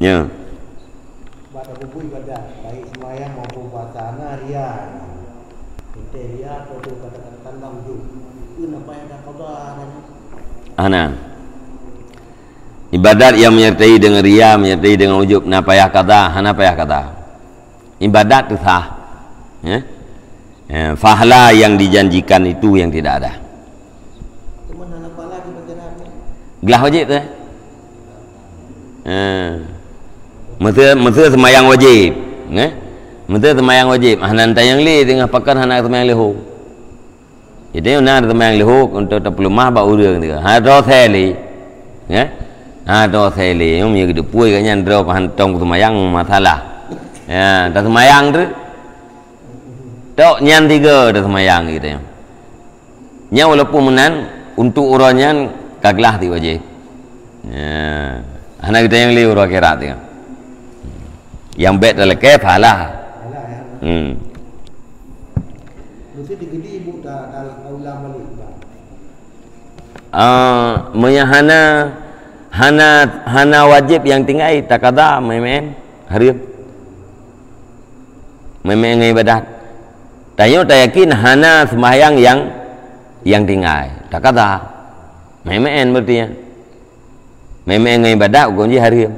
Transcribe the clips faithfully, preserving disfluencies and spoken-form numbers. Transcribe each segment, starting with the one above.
Ya. Bak tapeubuet ibadat, baik sembahyang maupun puasa, hana ria. Teuntèe ria atau tu kata-kata tandang ujub. Itu nampak yang dah qadha namanya. Hana. Ibadat yang menyertai dengan ria, menyertai dengan ujub, na payah qadha, hana payah qadha. Ibadat tu sah. Ya. Ya, pahala yang dijanjikan itu yang tidak ada. Cuma hana pahala di panjaran. Glah wajib tu. Ha. Meuseue, meuseue seumayang wajib, eh? Meuseue seumayang wajib, hana tanyong lé teungoh pakon hana seumayang leuhô. Jadi na seumayang leuhô untuk tapeuleumah bak ureueng tu. Ha, droe seh lé. Eh? Ha, droe seh lé. Nyoe meunyo geuteupeue gobnyan droe hantom seumayang masalah. Ya, taseumayang tu. Tok nyan tiga taseumayang gitu ya. Nyan walaupun meunan, untuk uroe nyan ka glah ti wajib. Ya. Hana geutanyoe lé uroe akhirat tu. Nyang bèk talakèe pahala. Hmm. Mesti digedi ibu ta, ta, ta ulang balik, Bang. Ah, meunyo hana, hana, hana wajib nyang tinggai, taqadha meu'en, hareuem. Meu'en ngon ibadat. Tanyoe tayakin hana seumahyang nyang, nyang tinggai. Taqadha. Meu'en berarti nyan. Meu'en ngon ibadat, hukôm jih hareuem.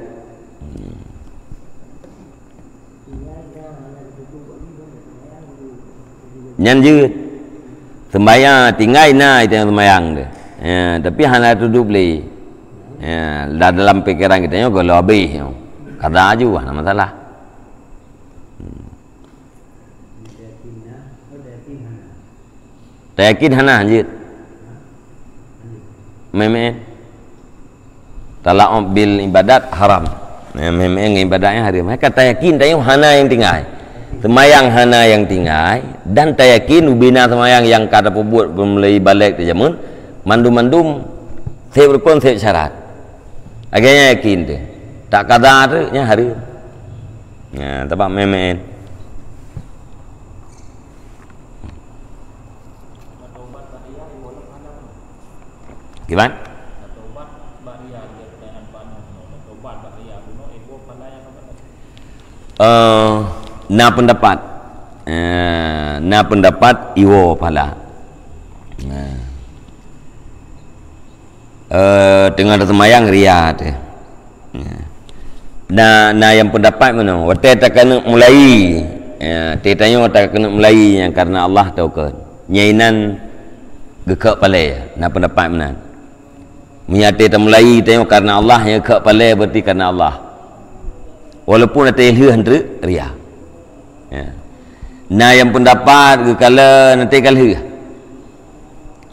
Nyan jeuet. Seumahyang tinggai na itong seumahyang tu. Ya, tapi hana tudub lé. Ya, da-, dalam pikiran geutanyoe goh lom habéh nyoe. Kada aju, hana masalah. Hmm. Tayakin hana, jeuet. Meu'en. Tala'ub bil ibadat haram. Nah, meu'en ngon ibadat nyan hareuem. Ka tayakin tanyoe hana nyang tinggai. Seumayang hana nyang tinggai dan tayakin ubena seumayang nyang ka tapeubuet meulalu balek teuh jameun, mandum-mandum seb rukon seb syarat. Lagèe nyan yakin teuh. Taqadha teuh nyan hareuem. Nah, teuma meu'en. Kiban? Eh, na pendapat. Eh, na pendapat iwoe pahala. Nah. Eh, teungoh taseumayang ria teuh. Ya. Na, na nyang pendapat meunoe, watèe takeuneuk mulai, ya, watèe tanyoe takeuneuk mulai nyang karena Allah teuh kan. Nyan inan geukheun palèe, na pendapat meunan. Meunyo watèe tamulai tanyoe karena Allah, nyang geukheun palèe berarti karena Allah. Walaupun watèe lheueh treuk ria. Ya. Na nyang pendapat geukalon watèe ka lheueh.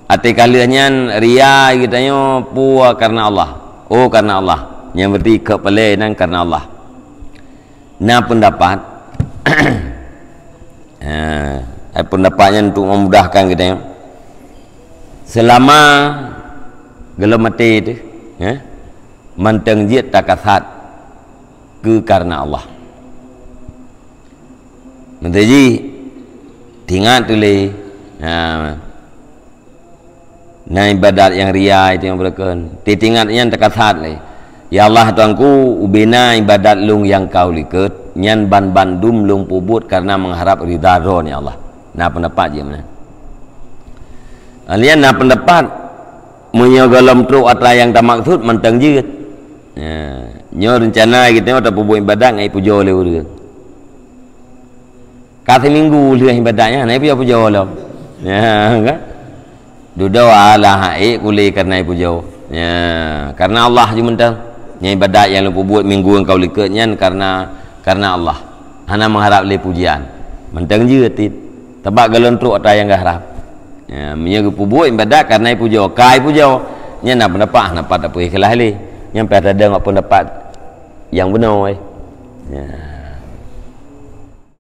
Watèe ka lheueh nyan ria geutanyoe peue karena Allah. Oh, karena Allah. Nyan berarti keu palèe nyan karena Allah. Na pendapat, eh, pendapat nyan untuk memudahkan geutanyoe. Selama gohlom maté teuh, eh, mantong jeuet takasat keu karena Allah. Meuteujih, teuingat tuléh. Ha. Na ibadat nyang ria itu nyang beureukeun. Teuingat nyan takasat lé. Ya Allah Tuhanku, ubena ibadat lôn nyang ka u likot, nyan ban bandum lôn peubuet karena mengharap ridha Droe, ya Allah. Na pendapat jih meunan. Alèh nyan na pendapat, meunyoe gohlom trok atra nyang tamaksud, mantong jeuet. Ya. Nyoe rencana geutanyoe tapeubuet ibadat ngon ipujoe lé ureueng. Ka siminggu lheueh ibadat nyan, hana ipujoe-pujoe lom. Ya, kan? Dudoe alah ék kulé karena ipujoe. Ya, karena Allah ju mantong. Nyan ibadat nyang lôn peubuet minggu nyang ka u likot nyan karena, karena Allah. Hana mengharap lé pujian. Mantong jeuet cit. Sabab gohlom trok atra nyang geuharap. Ya, meunyoe geupeubuet ibadat karena ipujoe, ka ipujoe, nyan na pendapat, hana pat tapeuikhlas lé. Nyan payah tadong bak pendapat nyang bunoe. Ya.